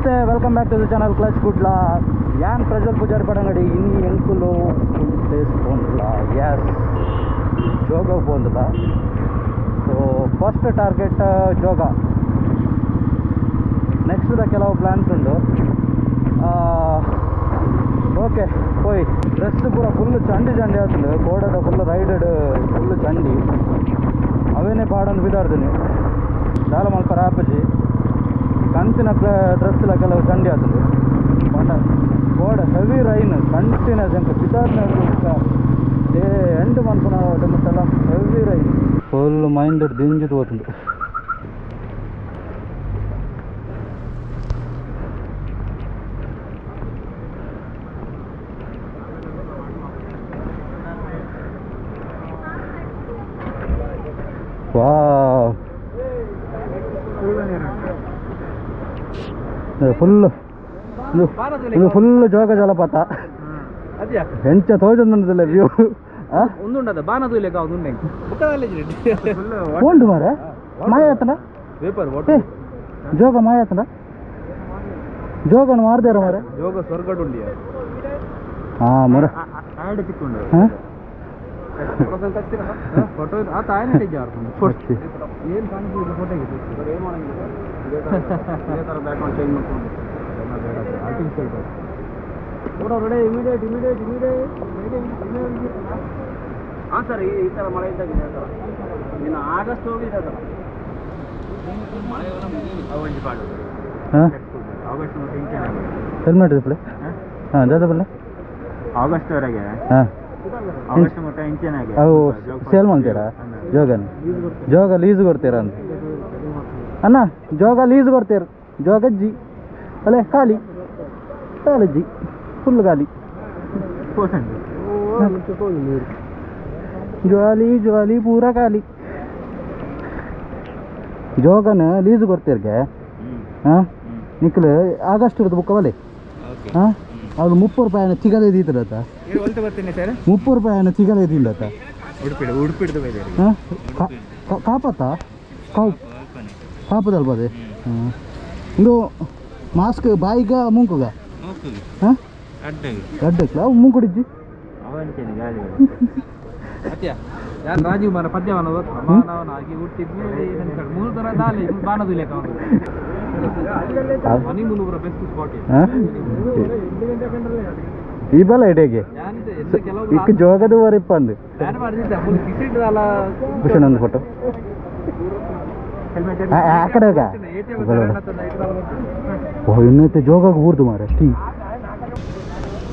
Namaste, welcome back to the channel clutch Kudla. ಯಾನ್ ಪ್ರಜ್ವಲ್ ಪೂಜಾರಿ ಪಡಂಗಡಿ. ಇನ್ನು ಎಂಕುಲು ಪ್ಲೇಸ್ ಪೋಂದುಲ್ಲ. ಎಸ್, ಜೋಗ ಪೋಂದುಲ್ಲ. So first target Jog. Next the ಕೆಲವು ಪ್ಲ್ಯಾನ್ಸ್ ಉಂಡು. ಓಕೆ, ಪೋಯ್. ಡ್ರೆಸ್ ಪೂರ ಫುಲ್ ಚಂಡಿ ಚಂಡಿ ಆತುಂಡು. ಕೋಡದ full ride, full ಚಂಡಿ. ಅವೇನೇ ಪಾಡೊಂದು ಬಿದಾಡ್ತೀನಿ. ದಾಲ ಮಲ್ಪರ ಆಪುಜಿ. ಕಂತಿನ ಡ್ರೆಸ್ ಎಲ್ಲ ಕೆಲವು ಚಂಡಿ ಆತುಂಡು. ಪಂಡ ಕೋಡ heavy rain continuous. ಎಂಕ್ ಬಿದಾಡ್ನ ಡೇ ಎಂಡ್ ಮನ್ಪುನ ಮುಟ್ಟಲ್ಲ heavy rain. Full mind ದಿಂಜಿದ್ ಪೋತುಂಡು. Wow, full ಇದು ಫುಲ್ ಜೋಗ ಜಲಪಾತ. ಎಂಚ ತೋಜೊಂದುಂಡದಲ್ಲ ವ್ಯೂ. ಒಂದುಂಡದ ಬಾನದು ಲೆಕ್ಕ ಒಂದುಂಡೆ. ಉಂಡು ಮಾರೆ, ಮಾಯ ಆತನ. ವೇಪರ್. ಏ, ಜೋಗ ಮಾಯ ಆತನ. ಜೋಗನ ಮಾರ್ದೇರ ಮಾರೆ. ಜೋಗ ಸ್ವರ್ಗಡುಂಡಿಯ. ಹಾಂ ಮರ. ಆಡ್ ತಿಕ್ಕೊಂಡು. ಹಾಂ. ಫೋಟೋ ಆತ ಆಯ್ನ ಫೋಟೋ ಏನು ಕಾಣಿಸಿಲ್ಲ, ಫೋಟೋ. ಇದೇ ಥರ ಬ್ಯಾಕ್ಗ್ರೌಂಡ್ ಚೇಂಜ್ ಮಾಡ್ಕೊಂಡು. Artificial. Ready, immediate, immediate, immediate. ಹಾಂ ಸರ್, ಈ ಥರ ಮಳೆ ಇದ್ದಾಗ ಇದೇ ಥರ. ಇನ್ನು ಆಗಸ್ಟ್ ಹೋಗಿ ಇದೇ ಥರ. ಹಾಂ. ಆಗಸ್ಟ್. ಹೆಲ್ಮೆಟ್ ಇಪ್ಪಳೆ. ಹಾಂ, ದಾದ ಬಲ್ಲೆ. ಆಗಸ್ಟ್ ವರೆಗೆ. ಹಾಂ. ಆಗಸ್ಟ್ ಮಟ್ಟ ಇಂಚೆನಾಗೆ. ಅವು ಸೇಲ್ ಮಾಡ್ತೀರಾ ಜೋಗನ? ಜೋಗ ಲೀಸ್ ಕೊಡ್ತೀರಾ ಅಂತ ಅಣ್ಣ. ಜೋಗ ಲೀಸ್ ಕೊಡ್ತೀರ? ಜೋಗಜ್ಜಿ ಅಲ್ಲೇ ಖಾಲಿ ಕಾಲಜ್ಜಿ, ಫುಲ್ ಖಾಲಿ. ಜಾಲಿ ಜಾಲಿ, ಪೂರ ಖಾಲಿ. ಜೋಗನ ಲೀಸ್ ಕೊಡ್ತೀರ್ಗೆ. ಹಾಂ, ನಿಕ್ಲು ಆಗಸ್ಟ್ ಇರೋದು ಬುಕ್ಕ ಬಲೆ. ಹಾಂ, ಅದು 30 ರೂಪಾಯಿ ಚಿಗಲೆ ದೀತಿರತ್ತ. ಬರ್ತೀನಿ ಸರ್. 30 ರೂಪಾಯಿ ಚಿಗಲೆ ದಿಂಡತ್ತ. ಉಡುಪಿ, ಉಡುಪಿಡ್ದು ಬೈದೇರಿ. ಹಾಂ, ಕಾಪತ್ತ ಕಾವು ಕಾಪದಲ್ಪ ಅದೇ. ಹಾಂ, ಇದು ಮಾಸ್ಕ್ ಬಾಯಿಗ ಮೂಂಕುಗ. ಹಾಂ, ಅಡ್ಡಕ್ಲ ಅವು ಮೂಂಕುಡಿಜ್ಜಿ. ಅವಂತೇನೆ ಗಾಳಿ. ಅತ್ಯ ಯಾರು ರಾಜೀವ್ ಮರ ಪದ್ಯವನ ಮಾನವನಾಗಿ ಹುಟ್ಟಿದ ಮೇಲೆ ಮೂರು ಥರ ದಾಲೆ ಬಾನದು ಲೆಕ್ಕ. ಹನಿಮೂನ್ ಪೂರ ಬೆಸ್ಟ್ ಸ್ಪಾಟ್. ಹಾಂ, ಈ ಬಲ ಇಡೇಗೆ. ಯಾನಿದೆ ಎಲ್ಲ ಕೆಲವು ಇಕ್ ಜೋಗದ ವರಿಪ್ಪ ಅಂದು. ಪ್ಲಾನ್ ಮಾಡಿದ್ದೆ ಫುಲ್ ಕಿಸಿಟ್ ಅಲ್ಲ. ಭೂಷಣ್, ಒಂದು ಫೋಟೋ ಆ ಕಡೆ ಹೋಗ. ಓ, ಇನ್ನೈತೆ ಜೋಗಾಗ ಊರ್ದು ಮಾರೆ. ಟೀ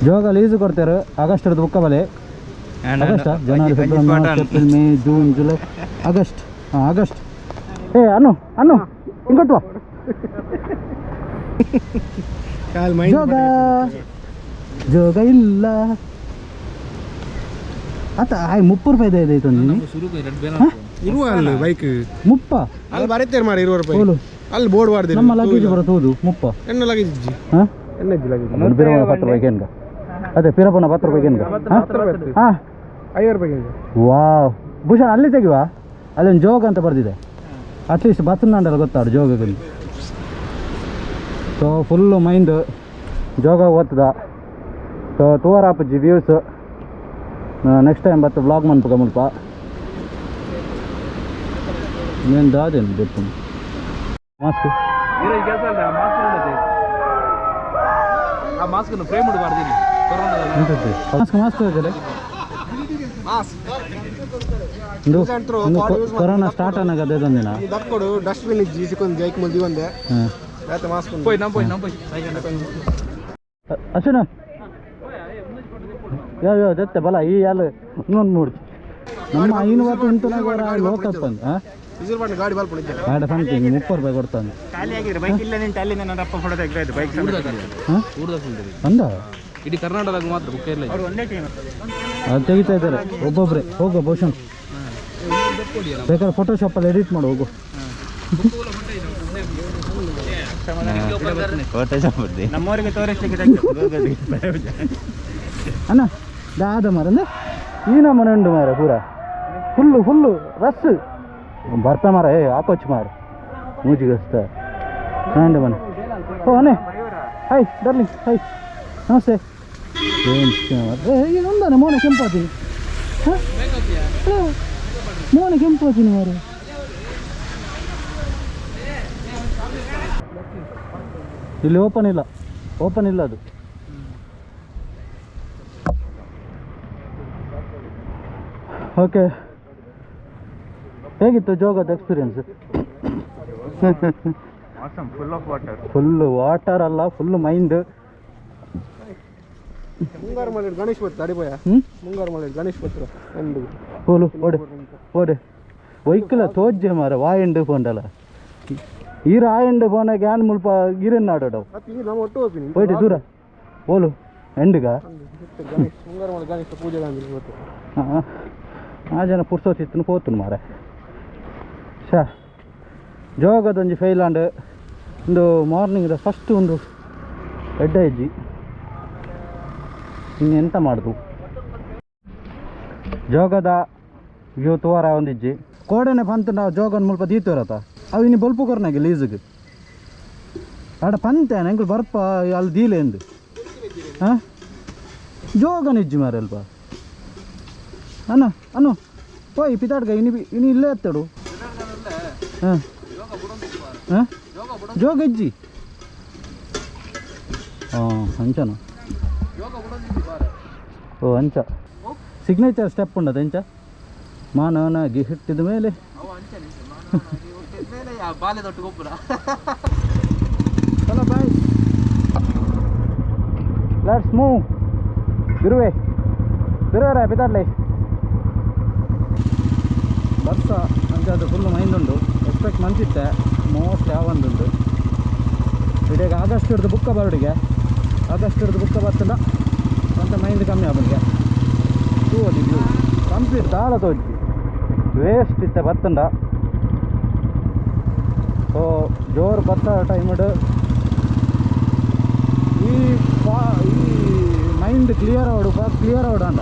ಜೋಗ ಲೀಸು ಕೊಡ್ತಾರೆ. ಆಗಸ್ಟ್ ಬುಕ್ಕ ಬಲೆ. August, January, February, March, April, May, June, July, August. ಹಾಂ, ಆಗಸ್ಟ್. ಏ ಅನ್ನು ಅನ್ನು ಹಿಂಗೊಟ್ಟುವ. ಜೋಗ ಜೋಗ ಇಲ್ಲ ಆತ. ಆಯ್, 30 ರೂಪಾಯಿ ಇದೆ ಐತೆ ನೀನು. ಇರುವ ಅಲ್ಲಿ ಬೈಕ್. ಮುಪ್ಪ. ಅಲ್ಲಿ ಬರೀತೇರು ಮಾರ, 20 ರೂಪಾಯಿ. ಹೋಲು. ಅಲ್ಲಿ ಬೋರ್ಡ್ ಬಾರ್ದಿರಿ. ನಮ್ಮ ಲಗೇಜ್ ಬರುತ್ತೆ ಹೌದು, ಮುಪ್ಪ. ಎಣ್ಣ ಲಗೇಜ್ ಇಜ್ಜಿ. ಹಾಂ. ಎಣ್ಣ ಇಜ್ಜಿ ಲಗೇಜ್. ಪಿರಪಣ 10 ರೂಪಾಯಿಗೆ ಏನ್ಗ? ಅದೇ ಪಿರಪಣ 10 ರೂಪಾಯಿಗೆ ಏನ್ಗ? ಹಾಂ ಹಾಂ. 50 ರೂಪಾಯಿಗೆ. ವಾವ್, ಭೂಷಣ್, ಅಲ್ಲಿ ತೆಗಿವಾ. ಅಲ್ಲೊಂದು ಜೋಗ ಅಂತ ಬರೆದಿದೆ. ಅಟ್ಲೀಸ್ಟ್ ಬತ್ತನಾಂಡಲ್ಲ ಗೊತ್ತಾಡು ಜೋಗದಲ್ಲಿ. So full mind Jog ಓದ್ತದ. So ತೂವರ್ ಆಪುಜಿ views. Next time ಬತ್ತು ವ್ಲಾಗ್ ಮನ್ಪುಗ ಮುಲ್ಪ. నేను దాదేను చెప్పు ಮಾಸ್ಕ್. ಈರೋಜ್ ಕೆಲಸ ಅಲ್ಲ, ಮಾಸ್ಕ್ ಉಂಡತೆ. ಆ ಮಾಸ್ಕ್ ಫ್ರೇಮ್ ಬಾರ್ದಿನಿ ಕೊರೋನಾದಲ್ಲಿ. ಮಾಸ್ಕ್ ಮಾಸ್ಕ್ ಹೋಗಲೆ. ಇಂದು ಇಂದು ಕೊರೋನಾ ಸ್ಟಾರ್ಟ್ ಅನ್ನಾಗ ಅದೇ ಒಂದಿನ. ಈ ದಕ್ಕೊಡು ಡಸ್ಟ್ಬಿನ್ ಇಜ್ಜಿ ಸಿಕ್ಕೊಂದು ಜೈಕ್ ಮುಲ್ದಿ ಒಂದೆ. ಹಾಂ. ಬೇತೆ ಮಾಸ್ಕ್. ಪೋಯ್ ನಮ್ಮ ಪೋಯ್ ನಮ್ಮ ಪೋಯ್. ಅಶ್ವಿನ, ಯಾವ ಯಾವ ಜೊತೆ ಬಲ ಈ ಯಾಲು ಇನ್ನೊಂದು ಮೂಡ್ತಿ ನಮ್ಮ ಐನು ಹೊತ್ತು ಉಂಟುನಾಗ ಲೋಕಪ್ಪ ಅಂತ. ಹಾಂ. ಡೀಸೆಲ್ ಬಾಟ್ಲಿ ಗಾಡಿ ಬಾಲ್ ಪಡಿದ್ದೆ. ಆಡ ಸಮಥಿಂಗ್ 30 ರೂಪಾಯಿ ಕೊಡ್ತಾನೆ. ಖಾಲಿ ಆಗಿದ್ರೆ ಬೈಕ್ ಇಲ್ಲ ನಿಂತ ಅಲ್ಲಿ ನನ್ನ ಅಪ್ಪ ಫೋಟೋ ತೆಗ್ದಾಯ್ತು ಬೈಕ್. ಹಾಂ. ಊರ್ದಾಗ. ಅಂದ. ಇಡೀ ಕರ್ನಾಟಕದಾಗ ಮಾತ್ರ ಬುಕ್ ಇಲ್ಲ. ಅವ್ರು ಒಂದೇ ಟೀಮ್. ಅದು ತೆಗಿತಾ ಇದ್ದಾರೆ ಒಬ್ಬೊಬ್ಬರೇ. ಹೋಗು ಭೂಷಣ್, ಬೇಕಾದ್ರೆ ಫೋಟೋಶಾಪಲ್ಲಿ ಎಡಿಟ್ ಮಾಡು, ಹೋಗು. ನಮ್ಮವರಿಗೆ ತೋರಿಸ್ಲಿಕ್ಕೆ ತೆಗ್ದೆ. ಅಣ್ಣ, ದಾದ ಮಾರ ಈ ನಮ್ಮನೆ ಉಂಡು ಮಾರ. ಪೂರ full full rush ಬರ್ತ ಮಾರ. ಏ, ಆಪೋಚ್ ಮಾರ, ಮೂಜಿಗಸ್ತ. ಹಾಂಡ ಮನೆ. ಓ ಅಣ್ಣೆ. ಹಾಯ್ ಡಾರ್ಲಿಂಗ್, ಹಾಯ್, ನಮಸ್ತೆ. ಏನು ಒಂದಾನೆ ಮೋನೆ ಕೆಂಪಾತೀನಿ? ಹಾಂ, ಮೋನೆ ಕೆಂಪಾತೀನಿ ಮಾರೆ. ಇಲ್ಲಿ ಓಪನ್ ಇಲ್ಲ, ಓಪನ್ ಇಲ್ಲ ಅದು. ಓಕೆ, ಹೇಗಿತ್ತು ಜೋಗದ experience? Full of water. Full water ಅಲ್ಲ, ಫುಲ್ ಮೈಂಡ್. ಮುಂಗಾರು ಮಳೆ ಗಣೇಶ್ ಭಟ್ರು ಅಡಿಬೋಯ. ಹ್ಞೂ. ಮುಂಗಾರು ಮಳೆ ಗಣೇಶ್ ಭಟ್ರು ಒಂದು. ಹೋಲು ಓಡೆ ಓಡೆ ಒಯ್ಕಲ ತೋಜ್ಜೆ ಮಾರ ವಾಯಂಡು ಪೋಂಡಲ ಈರ ಆಯಂಡು ಪೋನ ಗ್ಯಾನ್ ಮುಲ್ಪ ಗಿರನ್ ನಾಡೋಡವು. ಮತ್ತೆ ಈಗ ನಮ್ಮ ಒಟ್ಟು ಹೋಗ್ತೀನಿ. ಹೋಯ್ತು ದೂರ ಓಲು ಎಂಡುಗ. ಗಣೇಶ್ ಮುಂಗಾರು ಮಳೆ ಗಣೇಶ ಪೂಜೆ ಇವತ್ತು. ಹಾಂ, ಆ ಜನ ಪುರ್ಸೋತಿತ್ತು ಪೋತುನು ಮಾರೆ. ಶಾ ಜೋಗದೊಂಜಿ ಫೈಲ್ ಆಂಡ್ ಒಂದು ಮಾರ್ನಿಂಗ್ ಫಸ್ಟ್ ಒಂದು ಎಡ್ಡ ಇಜ್ಜಿ. ಇನ್ನು ಎಂತ ಮಾಡುದು? ಜೋಗದ ವ್ಯೂ ತೋರ ಒಂದಿಜ್ಜಿ. ಕೋಡೆನೆ ಪಂತ ನಾವು ಜೋಗನ್ ಮುಲ್ಪ ದೀತುರತ ಅವು ಇನ್ನು ಬೊಲ್ಪು ಕೊರ್ನಾಗೆ ಲೀಸುಗೆ ಆಡ ಪಂತೆ ಎಂಕುಲು ಬರ್ಪ ಅಲ್ಲಿ ದೀಲೆ ಎಂದು. ಹಾಂ, ಜೋಗನ ಇಜ್ಜಿ ಮಾರೆ ಅಲ್ಪ. ಅಣ್ಣ ಅನ್ನು ಪೋಯ್ ಪಿತಾಡ್ಗ ಇನಿ ಇನಿ ಇಲ್ಲೇ ಎತ್ತಡು. ಹಾಂ ಹಾಂ, ಜೋಗ ಇಜ್ಜಿ. ಹಾಂ, ಅಂಚನ. ಓ ಅಂಚ ಸಿಗ್ನೇಚರ್ ಸ್ಟೆಪ್ ಉಂಡದ ಎಂಚ ಮಾನವನಾಗಿ ಹುಟ್ಟಿದ ಮೇಲೆ. ಬಾಲೆ ದೊಡ್ಡ ಗೊಬ್ಬರ. ಚಲೋ ಬಾಯ್, let's move. ಬಿರುವೆ ಬಿರುವೆ ಪಿತಾಡ್ಲೆ ಬರ್ಸ ಅಂಚ ಅದು ಫುಲ್ ಮೈಂಡ್ ಉಂಡು. ಎಕ್ಸ್ಪೆಕ್ಟ್ ಮಂತಿತ್ತೆ ಮೋಸ್ಟ್ ಯಾವೊಂದುಂಡು. ಇಡೀಗ ಆಗಸ್ಟ್ ಹಿಡ್ದು ಬುಕ್ಕ ಬರೋಡಿಗೆ, ಆಗಸ್ಟ್ ಹಿಡ್ದು ಬುಕ್ಕ ಬರ್ತದ ಅಂತ ಮೈಂಡ್ ಕಮ್ಮಿ ಆಪನಿಗೆ. ತೂವಲಿ ವ್ಯೂ ಕಂಪ್ಲೀಟ್ ದಾಳ ತೋಜಿ ವೇಸ್ಟ್ ಇತ್ತೆ ಬತ್ತಂಡ. ಸೊ ಜೋರು ಬರ್ತ ಟೈಮ್ ಈ ಈ ಮೈಂಡ್ ಕ್ಲಿಯರ್ ಆವಡು, ಕ್ಲಿಯರ್ ಆವಡು ಅಂಡ.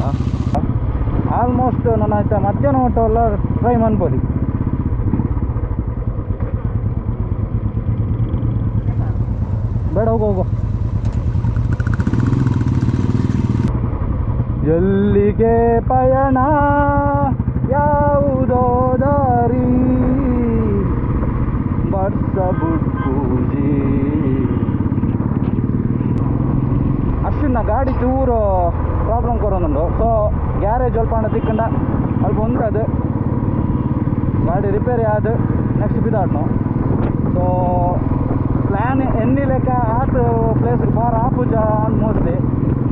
ಆಲ್ಮೋಸ್ಟ್ ನನ್ನ ಆಯ್ತಾ ಮಧ್ಯಾಹ್ನ ಮಟ್ಟವೆಲ್ಲ ಟ್ರೈ ಮನ್ಬೋದು. ಬೇಡ, ಹೋಗು ಹೋಗು. ಎಲ್ಲಿಗೆ ಪಯಣ, ಯಾವುದೋ ದಾರಿ, ಬರ್ಸ ಬುಡ್ಪೂಜಿ. ಅಶ್ವಿನ ಗಾಡಿ ಚೂರು ಪ್ರಾಬ್ಲಮ್ ಕೊರೊಂದುಂಡು. ಸೊ ಗ್ಯಾರೇಜ್ ಅಲ್ಪ ಹಣ ತಿಕ್ಕಂಡ ಅಲ್ಪ ಉಂಟದು ಗಾಡಿ ರಿಪೇರಿ ಆದ ನೆಕ್ಸ್ಟ್ ಬಿದಾಡ್ನು. ಸೊ ಪ್ಲ್ಯಾನ್ ಎನ್ನಿ ಲೆಕ್ಕ ಆತು ಪ್ಲೇಸ್ ಬಾರ್ ಆಪುಜ ಮೋಸ್ಟ್ಲಿ.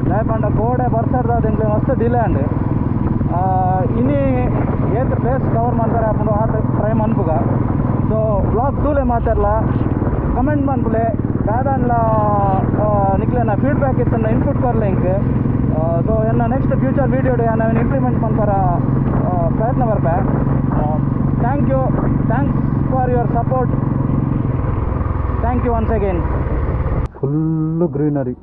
ದಾಯಪಂಡ ಕೋಡೆ ಬರ್ಸಾಡ್ದ ಎಂಕ್ಲೆ ಮಸ್ತ್ ಡಿಲೇ ಅಂಡ್. ಇನಿ ಏತ್ ಪ್ಲೇಸ್ ಕವರ್ ಮಾಡ್ತಾರೆ ಆಪುಂಡು ಆತ ಟ್ರೈ ಮನ್ಪುಗ. ಸೊ ಬ್ಲಾಗ್ ತೂಲೆ ಮಾತಾಡ್ಲ, ಕಮೆಂಟ್ ಮನ್ಪುಲೆ. ದಾದಾಂಡ್ಲ ನಿಕ್ಲೆನ ಫೀಡ್ಬ್ಯಾಕ್ ಇತ್ತಂಡ ಇನ್ಪುಟ್ ಕೊರ್ಲೆ ಇಂಕ್. ಸೊ ಎನ್ನ ನೆಕ್ಸ್ಟ್ ಫ್ಯೂಚರ್ ವೀಡಿಯೋ ನಾವೇನು ಇಂಪ್ಲಿಮೆಂಟ್ ಮನ್ಪರ ಪ್ರಯತ್ನ ಬರ್ಪೆ. Thank you, thanks for your support. Thank you once again. Full greenery.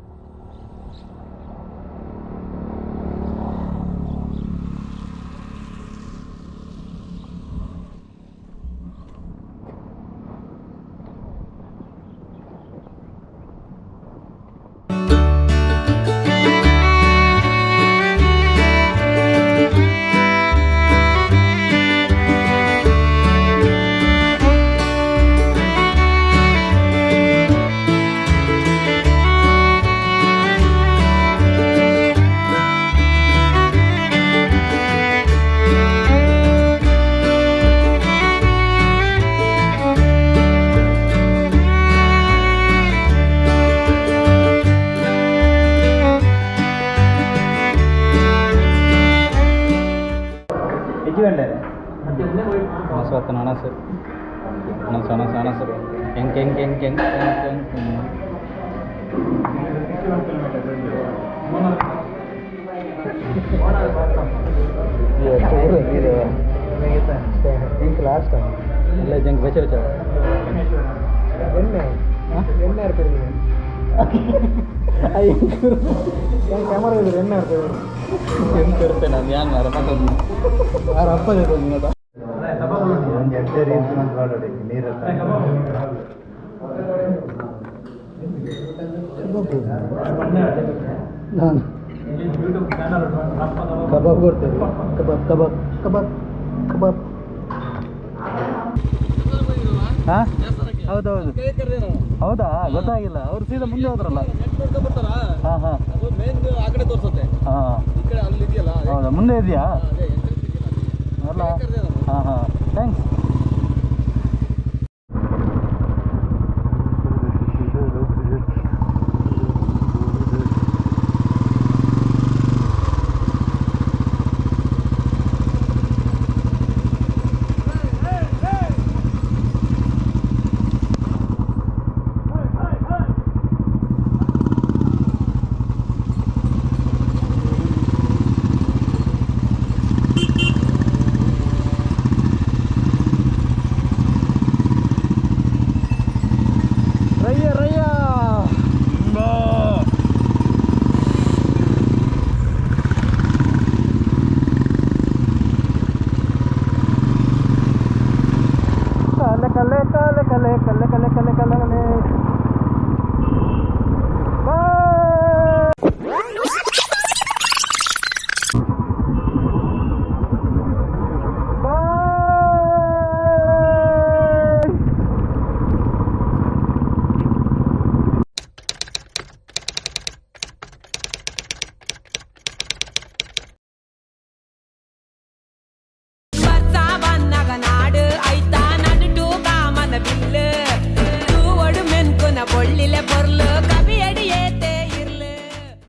ಅಣಸು ಅಣಸು ಅಣಸು ಅಣಸು ಹೆಂಗೆ ಹೆಂಗೆ ಹೆಂಗೆ ಹೆಂಗೆ ಹೆಂಗೆ ಹೆಂಗೆ. ಲಾಸ್ಟ್ ಎಲ್ಲ ಜಂಕ್ ಬೆಚ್ಚ ಬೆಚ್ಚ. ಎಣ್ಣೆ ಎಣ್ಣೆ ಇರ್ತೀರಿ. ಕ್ಯಾಮರಾ ಇದ್ರೆ ಎಣ್ಣೆ ಇರ್ತೇವೆ. ಎಂತ ಇರ್ತೇನೆ ನಾನು ಯಾನ್ ಮಾರ ಮತ್ತೊಂದು ಯಾರು ಅಪ್ಪ ಜೊತೆ. ಕಬಾಬ್ ನಾನು ಕಬಾಬ್ ಕೊಡ್ತೇವೆ. ಕಬಾಬ್ ಕಬಾಬ್ ಕಬಾಬ್ ಕಬಾಬ್. ಹಾಂ, ಹೌದೌದು. ಹೌದಾ, ಗೊತ್ತಾಗಿಲ್ಲ. ಅವ್ರು ಸೀದಾ ಮುಂದೆ ಹೋದ್ರಲ್ಲ. ಹಾಂ ಹಾಂ. ಹಾಂ, ಹೌದಾ? ಮುಂದೆ ಇದೆಯಾ ಅಲ್ಲ? ಹಾಂ ಹಾಂ, thanks.